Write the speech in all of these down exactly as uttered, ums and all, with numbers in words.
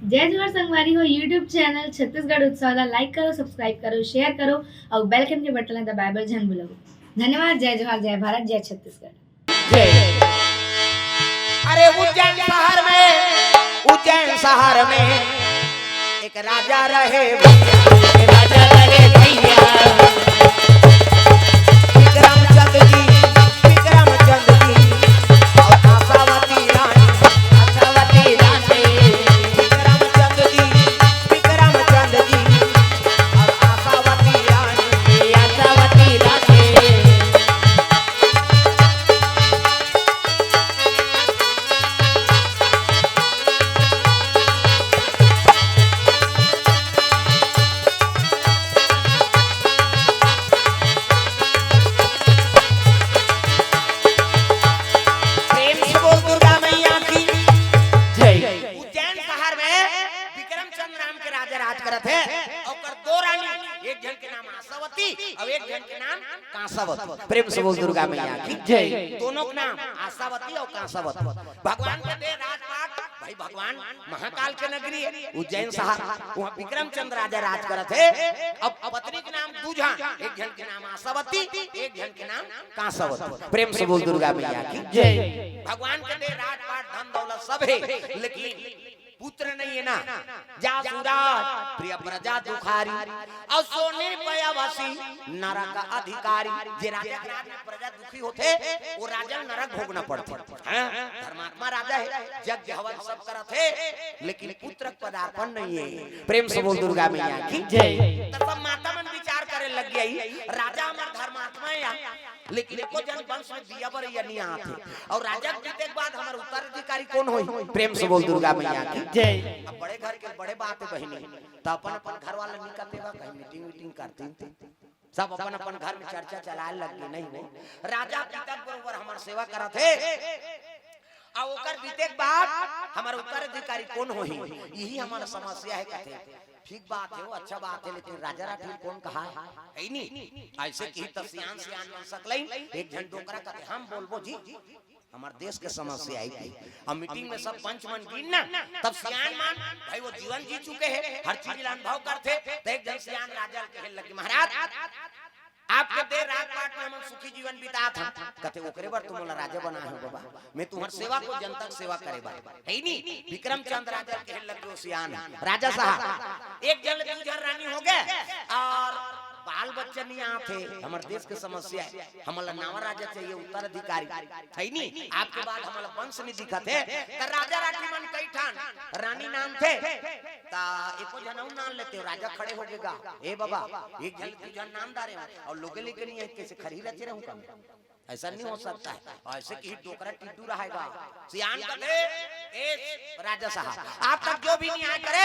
जय जोहार संगवारी हो, YouTube चैनल छत्तीसगढ़ उत्सव ला like करो, subscribe करो, share करो अउ bell icon के बटन ला दबाए बर झन भूलव। धन्यवाद। जय जोहार, जय भारत, जय छत्तीसगढ़। जय। अरे उज्जैन शहर में, उज्जैन शहर में एक राजा रहे भैया, एक राजा रहे भैया। विक्रमचंद जी, विक्रमचंद जी और आशावती रानी, आशावती रानी। विक्रमचंद जी, विक्रमचंद जी और आशावती रानी, आशावती रानी। प्रेम से बोल दुर्गा मैया की जय। उज्जैन शहर में विक्रमचंद नाम के राजा राज करत हे। ओकर दो रानी, एक झन के नाम आशावती और एक झन के नाम कांसावती। प्रेम से बोल दुर्गा मैया की जय। दोनों के नाम आशावती और कांसावती। भगवान के दे राजपाट, भाई भगवान महाकाल के नगरी हे उज्जैन शहर, वहाँ विक्रमचंद राजा राज करत हे। अब पत्नी के नाम दू झन, एक झन के नाम आशावती, एक झन के नाम कांसावती। प्रेम से बोल दुर्गा मैया की जय। भगवान के दे राजपाट धन दौलत सब हे, लेकिन पुत्र नहीं हे ना। जा सुराज प्रिय प्रजा दुखारी, और सोने पयावसी नरक अधिकारी। जे राजा के राज में प्रजा दुखी होथे, वो राजा नरक भोगना पड़थे। हाँ? धर्मात्मा राजा हे, यज्ञ हवन सब करत हे, लेकिन पुत्र पदार्पण नहीं हे। प्रेम से बोल दुर्गा मैया की जय। तब सब माता मन विचार करे लग गई, राजा हमर धर्मात्मा हे, लेकिन एको झन वंश में दिया बरैया नहीं आत हे। और राजा के जीते के बाद हमर उत्तराधिकारी कौन होही? प्रेम से बोल दुर्गा मैया की जय। अब बड़े घर के बड़े बात हे बहिनी, त अपन अपन घर वाला निकलते बा, कहीं मीटिंग वीटिंग करते, सब अपन अपन घर में चर्चा चलाए लग गए, नहीं हो। राजा पिता के बरोबर हमर सेवा करत हे, आ ओकर बीते के बाद हमर उत्तराधिकारी कौन होही, यही हमर समस्या हे कहते। ठीक बात हे, वो अच्छा बात हे, लेकिन राजा राठी ल कौन कहाय? हे नी। ऐसे किही त सियान सियान मन सकलइन, एक झन डोकरा कहते हम बोलबो जी, हमर देश के समस्या हे कि। अब मीटिंग में सब पंच मन गिन ना, तब सियान मन, भाई वो जीवन जी चुके हे, हर चीज ला अनुभव करथे, त एक झन सियान राजा ल कहे लगे, महाराज, आपके दे राजपाट में हमन सुखी जीवन बितात हन। कहते, ओकरे बर तुमन ला राजा बनाए हों बाबा, मैं तुम्हर सेवा को जनता के सेवा करे बर। हे नी, विक्रमचंद राजा के हेल लग गयो सियान। राजा साहब, एक झन ले दू झन रानी हो गए और बाल बच्चा नहीं आत हे। हमर देश के समस्या हे, हमन ला नवा राजा चाहिए, उत्तराधिकारी। हे नी, आपके बाद हमन ला वंश नहीं दिखत हे। त राजा राठी मन कई ठन रानी नानथे, त एको झन अउ नान लेते, राजा खड़े हो गे गा। ए बाबा, एक झन ले दू झन नान डारे हों, और लोगे लेके नहीं आए, कैसे खरही रचे रहूं का मैं? ऐसा नहीं हो सकता हे। ऐसे किही डोकरा टिड्डू रहेगा। सियान कहते, ए राजा साहब, आप तक जो भी न्याय करे,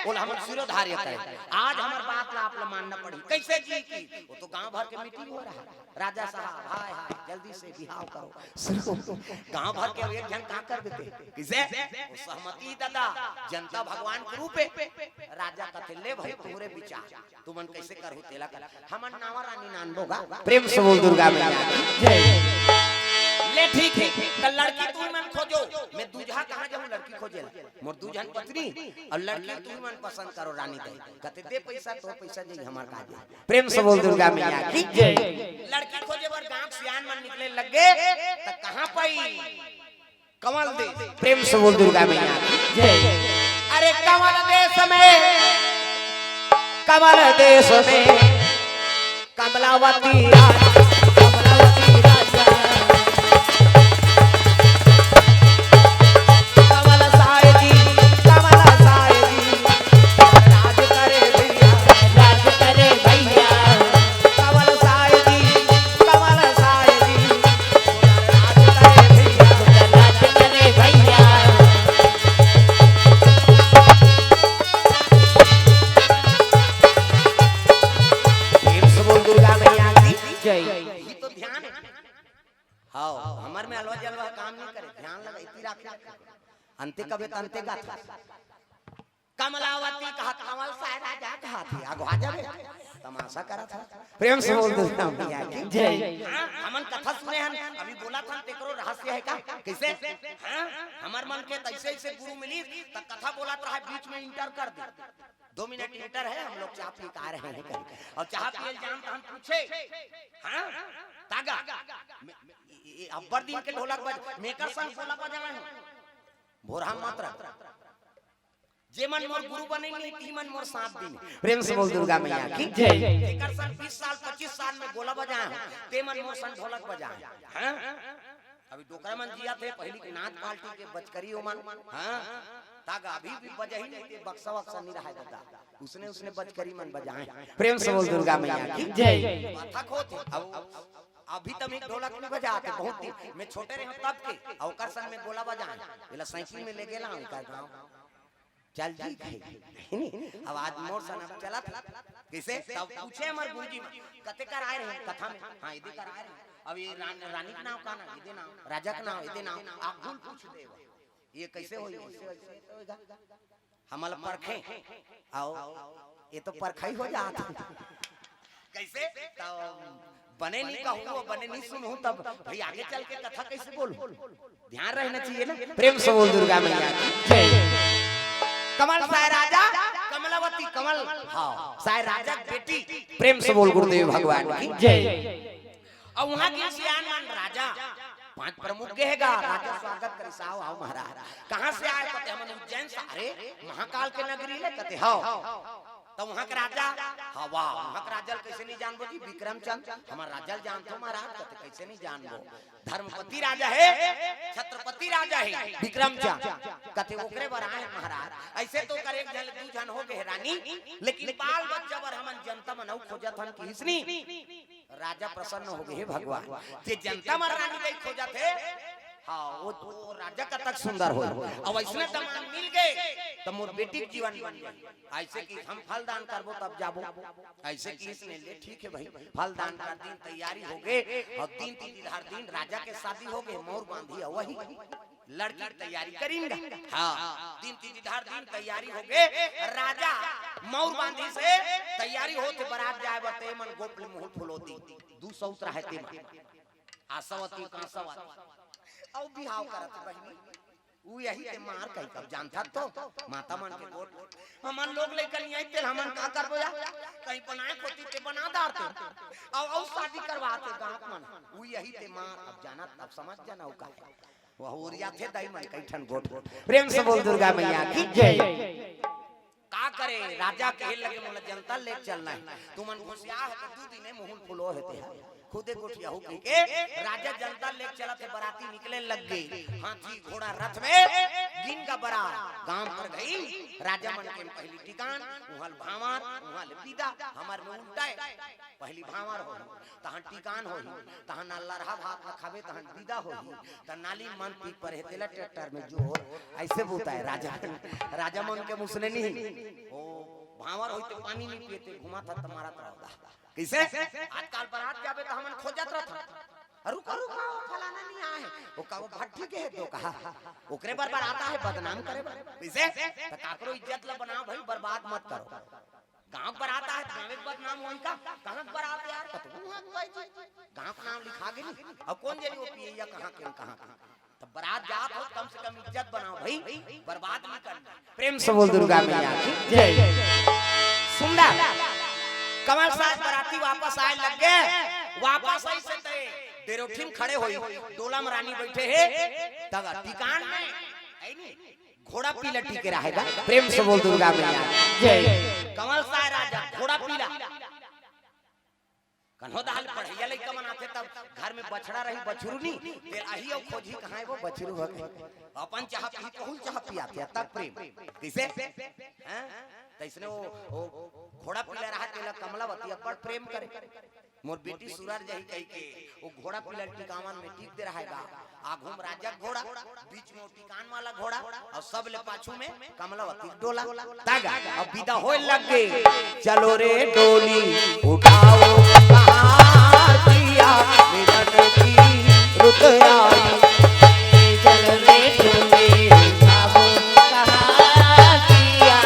वो ला हमन सिरोधार्य करे। आज हमर बात ला आप ला मानना पड़ही। कैसे जी की? वो तो गांव भर के मीटिंग हो रहा हे। राजा साहब, हाय हाय, जल्दी से बिहाव करो। सुनो, गांव भर के एक झन का कर देते? किसे? वो सहमति दादा, जनता भगवान के रूप हे। राजा कहते, ले भाई, तोहरे विचार। तुमन कैसे करहू तेला कर। हमन नावा रानी नानबो गा। प्रेम से बोल दुर्गा मैया की जय। ले ठीक हे, त लड़की तुमन खोजो, मैं दूजहा कहाँ जाहूं लड़की खोजे ला? मोर दू झन पत्नी और लड़की तुमन पसंद करो रानी दे। कहते दे पैसा तो पैसा जाही, हमार का जाही। प्रेम से बोल दुर्गा मैया की जय। लड़की खोजे बर गांव सियान मन निकले लग गे, त कहाँ पाई? कंवल देश। प्रेम से बोल दुर्गा मैया की जय। अरे कंवल देश में, कंवल देश में कमलावती राजा, कमलावती राजा। कंवल साय जी, कंवल साय जी, राज करे भैया, राज करे भैया। कंवल साय जी, कंवल साय जी, राज करे भैया, राज करे भैया। प्रेम से बोल दुर्गा मैया की जय। यही तो ध्यान हे। हाँ, हमर में अलवा जलवा काम नहीं करे, ध्यान लगा, इतनी राख। अंते कबे त अंते गाथा। कमलावती कहत कमल साय राजा कहत हे, अगवा जाबे। तमाशा करत हे। प्रेम से बोल दुर्गा मैया की जय। हाँ, हमन कथा सुने हन, अभी बोलत हन, तेकरो रहस्य हे का? कइसे? हाँ, हमर मन के तइसे अइसे गुरु मिली, त कथा बोलत रहा, बीच में इंटर कर दे। दो मिनट इंटर है, हम लोग चाह पी के आ रहे हैं कहीं। अउ चाह पिए जान त हम पूछे, हाँ, तागा, मे-, ए, ए, अब्बर दिन के ढोलक बज, मेकर संग ढोलक बजाए हो। भोरहा मात्रा। जे मन मोर गुरु बने नहीं, ती मन मोर साथ दिन। प्रेम से बोल दुर्गा मैया की जय। जेकर संग बीस साल, पच्चीस साल में गोला बजाए हो, ते मन मोर संग ढोलक बजाए। हाँ? अभी डोकरा मन जिया थे, पहली के नाच पार्टी के बजकरी ओमन। हाँ? तागा अभी भी बजही नहीं, ते बक्सा वक्सा नहीं रहा दादा। उसने, उसने बजकरी मन बजाए। प्रेम से बोल दुर्गा मैया की जय। कथा खोत हे। अब, अभी तक ढोलक नहीं बजाते, बहुत दिन। मैं छोटे रहे तब के, अउ ओकर संग में गोला बजाए। एला साइकिल में ले गेला, ओकर गाँव। चल जी, कहे। अब आज मोर सन अब चलत हे। कइसे? तब पूछे हमर गुरुजी मन, कते कर आए रहे कथा में? हाँ, एदे कर आए रहे। अब ये रान-, रानी के नाव का ना? एदे नाव। राजा के नाव? एदे नाव। आगू ल पूछ दे। ये कइसे होई? ऐसे, ऐसे तो होएगा। हमला परखे। अउ, ये तो परखई हो जात। कइसे? तब बने नहीं कहूँ, बने नहीं सुनहूँ, तब भाई आगे चल के कथा कइसे बोलहूँ? ध्यान रहना चाहिए ना। प्रेम से बोल दुर्गा मैया की जय। कमल साय राजा, कमलावती कमल, हाँ, साय राजा के बेटी। प्रेम से बोल गुरुदेव भगवान की जय। अउ उहाँ के सियान मन राजा, पांच प्रमुख गे हे गा, राजा स्वागत करिस, "आओ, आओ महाराज।" "कहाँ से आए?" कथे, "हमन उज्जैन से।" "अरे, महाकाल के नगरी ले?" कथे, "हव।" त उहाँ के राजा, "हवा, उहाँ के राजा ल कइसे नहीं जानबो जी, विक्रमचंद, हमर राजा ल जानथो महाराज।" कथे, "कइसे नहीं जानबो? धर्मपति राजा हे, छत्रपति राजा हे, विक्रमचंद।" कथे, "ओकरे बर आए महाराज।" अइसे तो ओकर एक झन, दू झन हो गे हे रानी, लेकिन बाल बच्चा बर हमन जनता मन अउ खोजत हन किहिस नी। राजा प्रसन्न हो गे, "हे भगवान, जे जनता मन रानी नहीं खोजत हे, हाँ, वो, वो राजा कतक सुंदर होही। अब अइसने दमांद मिल गे, त मोर बेटी के जीवन बन जाही।" अइसे कि हम फल दान करबो तब जाबो। अइसे किहिस ने, "ले ठीक हे भाई, फल दान कर दिन, तैयारी हो गे।" अउ दिन तीन तिथिधार दिन राजा के शादी हो गे, मउर बांधी अउ वही लड़की के तैयारी करिन गा। हाँ, दिन तीन तिथिधार दिन तैयारी हो गे, राजा मउर बांधिस हे, तैयारी होत हे बरात जाए बर, ते मन गोप ले मुहूँ फुलो दिन, दू सौत रहे ते मन। आशावती, कांसावती। अउ बिहाव करत हे बहिनी। उ यही ते मार कही कब जानथा तो, माता मन के गोठ। हमन लोग लइका नहीं आई, तेल हमन का करबो या? कहीं बनाए खोती ते बना डारते। अउ, अउ शादी करवाते गाँव मन। उ यही ते मार, अब जानत, अब समझ जाना उ का हे। वह ओरिया थे दाई मन कई ठन गोठ। प्रेम से बोल दुर्गा मैया की जय। का करे, राजा के लगे मोला जनता ले चलना हे। तुमन घुसिया हे तो दू दिन में मुहूँ फुलो हे ते। खुदे गोठियाहू कहिके राजा जनता ले चलत हे, बराती निकले लग गे। हाथी घोड़ा रथ में गिन गा बरात। गांव पर गई राजा मन के पहली टिकान, उहाँ ले भांवर, उहाँ ले बिदा, हमर में उल्टा हे। पहली भांवर होही, तहन टिकान होही, तहन लरहा भात ल खाबे, तहन बिदा होही, त नाली मन पीक पर हे, तेला ट्रैक्टर में जोर, अइसे बुता हे राजा। राजा मन के मुसने नहीं। ओ, भांवर होही त पानी नहीं पिए, ते घुमात हे त मारत रहो दा। कइसे? आजकल बरात जाबे त हमन खोजत रहत हन। "रुको, रुको, वो फलाना नहीं आए।" वो का, वो भट्टी के हे तो कहा। ओकरे बर बरात आए, बदनाम करे बर। कइसे? त काकरो इज्जत ल बनाओ भाई, बर्बाद मत करो। गांव बरात आए, गांव के बदनाम होई का? कहाँ के बरात यार? कतको वहाँ के भाई जी। गांव के नाम लिखा गे नहीं। अब कौन जानी वो पियैया कहाँ के, कहाँ के। तब बरात जात हो, कम से कम इज्जत बनाओ भाई, बर्बाद नहीं करना। प्रेम से बोल दुर्गा मैया की जय। सुंदर। कमल साज बराती वापस आए लग गे। वापस अइसे ते डेरोठी में खड़े होई, डोला में रानी बइठे हे, तब टिकान में, है नी? घोड़ा पीला टिके रहे गा। प्रेम से बोल दुर्गा मैया जय। कमल साय राजा घोड़ा पीला। कन्हो दाल पढ़इया लइका मन आथे तब घर में बछड़ा रही, बछरू नी, तेल आही अउ खोजी कहाँ हे वो बछरू हो। अपन चाह पी, कहूँ चाह पियाथे, तब प्रेम। कइसे? हैं? तइसने वो, वो घोड़ा पीला रहा, तेला कमलावती अब्बड़ प्रेम करे। मोर बेटी सुरर जाही कहिके, वो घोड़ा पीला टिकावन में टिक दे रहे गा। आघू में राजा के घोड़ा, बीच में वो टिकान वाला घोड़ा, अउ सब ले पाछू में कमलावती के डोला। तागा, अब बिदा होए लग गे। चलो रे डोली, उठाओ कहार पिया, मिलन की रुत आई। चलो रे डोली, उठाओ कहार पिया,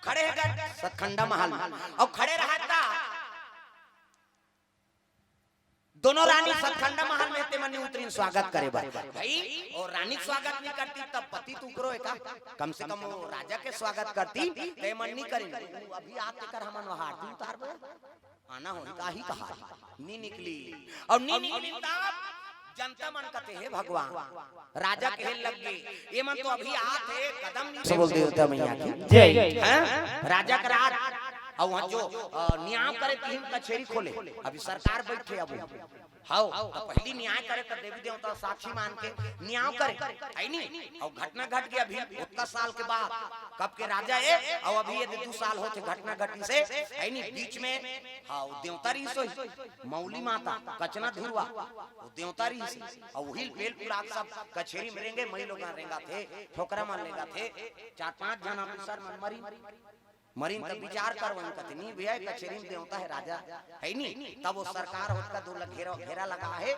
खड़े हे गा सतखंडा महल में, अउ खड़े रहत ता दोनों रानी सतखंडा महल में, ते मन नी उतरिन स्वागत करे बर। भाई, अउ रानी के स्वागत नी करती, तब पति तो उकरो हे का, कम से कम वो राजा के स्वागत करती, ते मन नी करिन। अभी आत हे कर हमन वहां आरती उतारबो, आना होही, का ही कहा, नी निकली। अउ नी निकली तब जनता मन कथे, "हे भगवान, राजा कहे लग गे, ये मन तो अभी आत हे, कदम नी।" सब बोल देवता मैया की। जय। हैं? राजा के राज, अउ वहां जो, अ, नियाव करे तिहिन कचेरी खोले, अभी सरकार बैठे अब। हव, त पहिली नियाव करे त देवी देवता साक्षी मान के नियाव करे, हे नी? अउ घटना घट गे अभी ओतका साल के बाद, कब के राजा ए, अउ अभी ये दू साल होथे घटना घटिस हे, हे नी? बीच में, हव, देवता रहिस होही, मौली माता, कचना धुरवा, वो देवता रहिस हे, अउ उही ल पेल पुरात सब कचेरी में रेंगे, मई लोगन रेंगाथे, छोकरा मन रेंगाथे, चार पांच झन ऑफिसर मन मरिन, मरिन त विचार करवाइन कथे, "नी भैया, कचेरी में देवता हे राजा, हे नी?" तब वो सरकार ओतका दूर ल घेरा, घेरा लगा हे,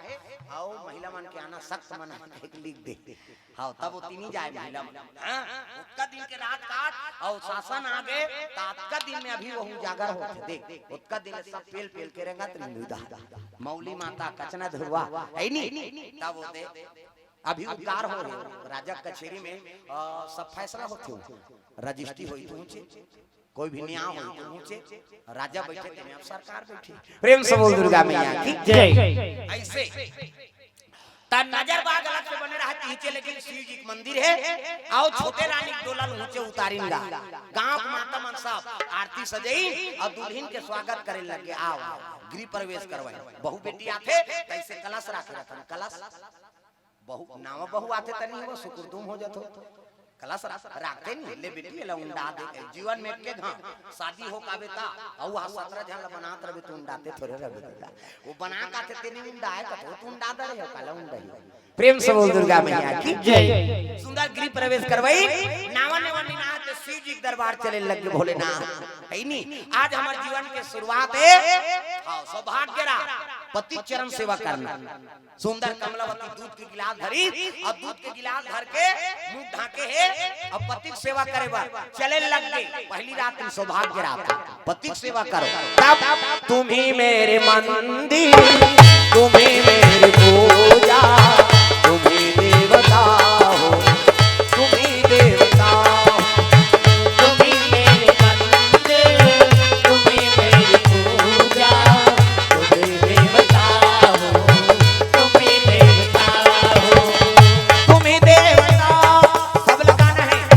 अउ महिला मन के आना सख्त मना हे, लिख दे। हव, तब वो तिनी जाय महिला मन। हाँ, ओतका दिन के रात काट, अउ शासन आ गे, त ओतका दिन में अभी वो उजागर होथे, देख, ओतका दिन सब पेल पेल के रेंगत रिंदु दा, मौली माता, कचना धुरवा, हे नी? तब वो दे, अभी उद्गार हो रहे, राजा कचेरी में, अ, सब फैसला होथे, रजिस्ट्री होही त ऊंचे, कोई भी नियाव होही त ऊंचे, राजा बैठे त में अब सरकार बैठे। प्रेम से बोल दुर्गा मैया की जय। ऐसे त नजर बाग अलग से बने रहा नीचे, लेकिन शिव जी के मंदिर हे, अउ छोटे रानी के डोला ल ऊंचे उतारिन गा। गांव के माता मन सब आरती सजई अउ दुल्हिन के स्वागत करे लग गे, "आओ, आओ, गृह प्रवेश करवाई।" बहू बेटी आथे, त ऐसे कलश राखे रथन, कलश। बहू, नावा बहू आथे त नी हो, सुकुरदुम हो जाथो। कलश रा-, राखते नी, "ले बेटी, एला उंडा दे," कहे, जीवन में एके घांव, शादी हो काबे ता, अउ वहां सतरा झन ला बनात रबे, त उंडाते थोरे रबे बेटा। वो बना काथे ते नी उंडाए, त वो त उंडा दे रहे हो, काला उंडाही। प्रेम से बोल दुर्गा मैया की जय। सुंदर गृह प्रवेश करवाई, नावा नेवा नी ना, त शिव जी के दरबार चले लग गे भोलेनाथ। हे नी, आज हमर जीवन के शुरुआत हे, हव, सौभाग्य रात, पति चरण सेवा करना। सुंदर कमलावती दूध के गिलास धरी अउ दूध के गिलास धर के मुंह ढांके हे अउ पति के सेवा करे बर चले लग गे। पहिली रात में सौभाग्य रात, पति के सेवा करो। तब "तुम ही मेरे मंदिर, तुम ही मेरी पूजा, तुम ही देवता हो, तुम ही देवता हो।" तुम ही मेरे मंदिर, तुम ही मेरी पूजा, तुम ही देवता हो, तुम ही देवता हो, तुम ही देवता। सब लगाना है।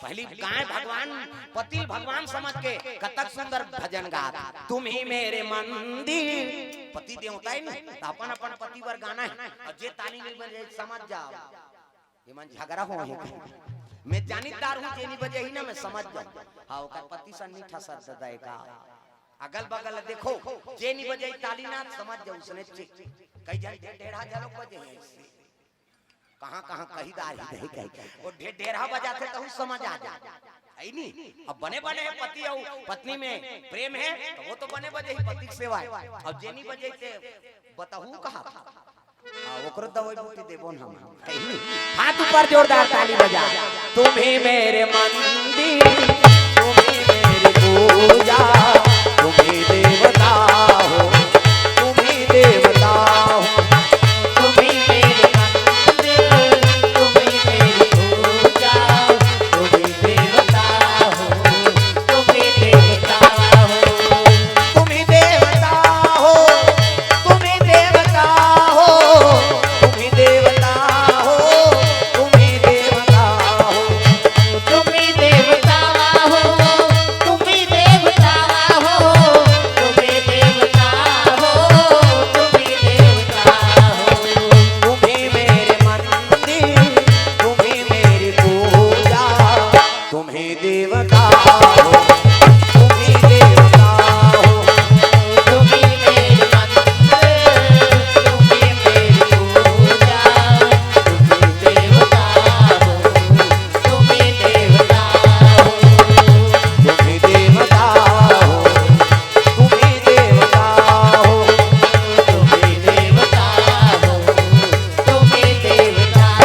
पहिली गाय भगवान, पति ल भगवान समझ के कतक सुंदर भजन गात, "तुम ही मेरे मंदिर।" पति देवता हे नी, त अपन अपन पति बर गाना हे। अउ जे ताली नी बजे, समझ जाव, ये मन झगरा होहे। मैं जानिदार हूं, जे नी बजे ही ना, मैं समझ जाऊं। हाँ, ओकर पति सन नी ठसत ददा एका। अगल बगल देखो, जे नी बजे ताली ना, समझ जाओ उसने चे-, कई झन ढे-, ढेढ़ा झलोक बजे हे ऐसे। कहाँ कहाँ कही दार ही नहीं कही। वो ढे-, ढेढ़ा बजाथे तहू समझ आ जाय। हे नी? अब बने बने हे पति अउ पत्नी में प्रेम हे, त वो तो बने बजे ही पति के सेवा हे। अउ जे नी बजे ते बताहू कहा। हाँ, ओकरो दवाई बूटी देबो न हम। हाथ ऊपर जोरदार ताली बजा। तुम ही मेरे मंदिर,